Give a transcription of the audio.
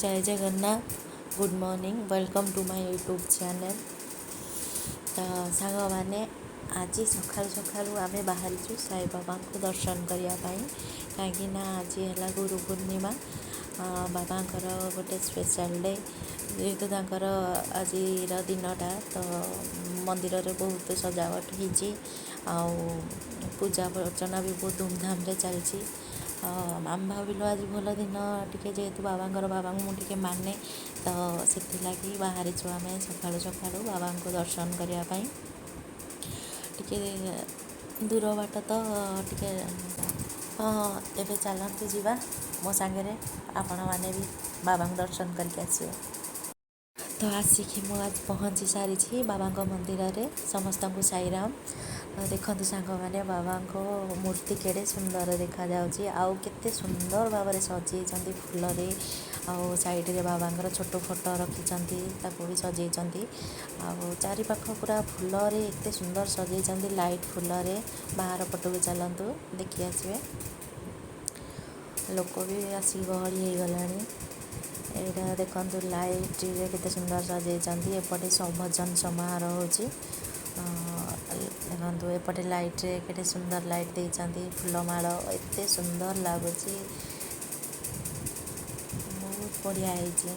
Jay Jagannath. Good morning, welcome to my YouTube channel. ତ ସାଙ୍ଗମାନେ, ଆଜି ସକାଳୁ ସକାଳୁ ଆମେ ବାହାରିଛୁ ସାଇବାବାଙ୍କୁ ଦର୍ଶନ କରିବା ପାଇଁ, କାହିଁକି ନା ଆଜି ହେଲା ଗୁରୁ ପୂର୍ଣ୍ଣିମା, ବାବାଙ୍କର ଗୋଟେ ସ୍ପେଶାଲ୍ ଡେ। ଯେହେତୁ ତାଙ୍କର ଆଜିର ଦିନଟା, ତ ମନ୍ଦିରରେ ବହୁତ ସଜାବଟ ହେଇଛି ଆଉ ପୂଜା ଅର୍ଚ୍ଚନା ବି ବହୁତ ଧୁମଧାମରେ ଚାଲିଛି। ଆମେ ଭାବିଲୁ ଆଜି ଭଲ ଦିନ ଟିକେ, ଯେହେତୁ ବାବାଙ୍କର, ବାବାଙ୍କୁ ମୁଁ ଟିକେ ମାନେ, ତ ସେଥିଲାଗି ବାହାରିଛୁ ଆମେ ସକାଳୁ ସକାଳୁ ବାବାଙ୍କୁ ଦର୍ଶନ କରିବା ପାଇଁ। ଟିକେ ଦୂର ବାଟ ତ ଟିକେ। ହଁ, ଏବେ ଚାଲନ୍ତୁ ଯିବା ମୋ ସାଙ୍ଗରେ, ଆପଣମାନେ ବି ବାବାଙ୍କୁ ଦର୍ଶନ କରିକି ଆସିବେ। ତ ଆସିକି ମୁଁ ଆଜି ପହଞ୍ଚି ସାରିଛି ବାବାଙ୍କ ମନ୍ଦିରରେ। ସମସ୍ତଙ୍କୁ ସାଇରାମ। ଦେଖନ୍ତୁ ସାଙ୍ଗମାନେ, ବାବାଙ୍କ ମୂର୍ତ୍ତି କେଡ଼େ ସୁନ୍ଦର ଦେଖାଯାଉଛି ଆଉ କେତେ ସୁନ୍ଦର ଭାବରେ ସଜେଇଛନ୍ତି ଫୁଲରେ। ଆଉ ସାଇଡ଼ରେ ବାବାଙ୍କର ଛୋଟ ଫଟୋ ରଖିଛନ୍ତି, ତାକୁ ବି ସଜେଇଛନ୍ତି। ଆଉ ଚାରିପାଖ ପୁରା ଫୁଲରେ ଏତେ ସୁନ୍ଦର ସଜେଇଛନ୍ତି, ଲାଇଟ୍ ଫୁଲରେ। ବାହାର ପଟକୁ ଚାଲନ୍ତୁ, ଦେଖି ଆସିବେ। ଲୋକ ବି ଆସିକି ଗହଳି ହେଇଗଲାଣି। ଏଇଟା ଦେଖନ୍ତୁ, ଲାଇଟ୍ରେ କେତେ ସୁନ୍ଦର ସଜେଇଛନ୍ତି। ଏପଟେ ଭଜନ ସମାରୋହ ହେଉଛି। ଦେଖନ୍ତୁ, ଏପଟେ ଲାଇଟ୍ରେ କେତେ ସୁନ୍ଦର ଲାଇଟ୍ ଦେଇଛନ୍ତି, ଫୁଲମାଳ ଏତେ ସୁନ୍ଦର ଲାଗୁଛି, ବହୁତ ବଢ଼ିଆ ହେଇଛି।